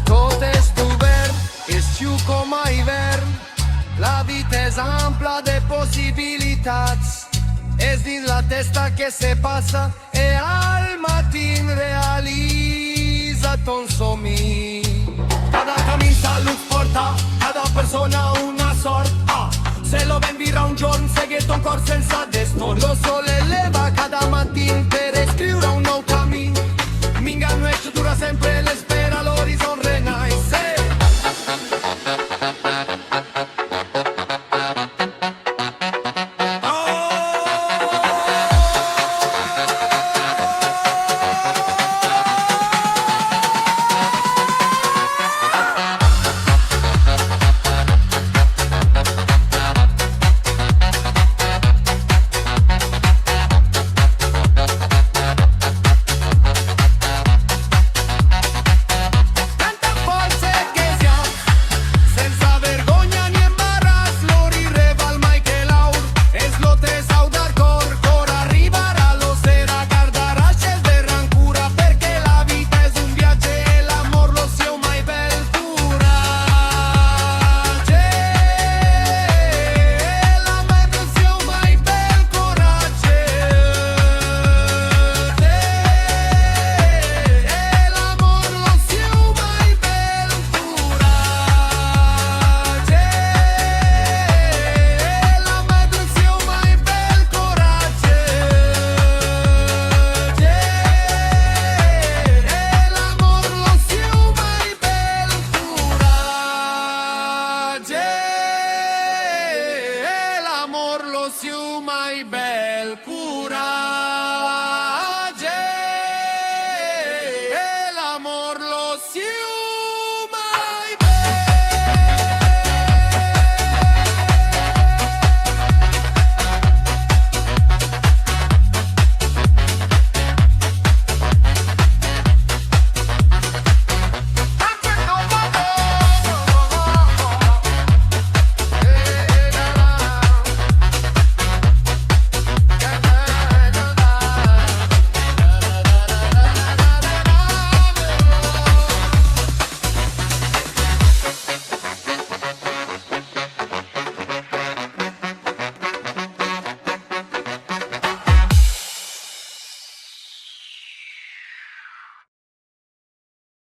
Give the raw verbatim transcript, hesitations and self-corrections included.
Tot es dubèrt, estiu coma ivèrn, la vita es ampla de possibilitats. Es dins la tèsta que se passa e al matin realiza ton sòmi. Cada camin salut porta, cada persona una sòrt. Ah, se lo vent vira un jorn, segue ton còr sensa destorn. Lo sol eleva cada matin per escriure un nòu camin. Minga nuèch dura sempre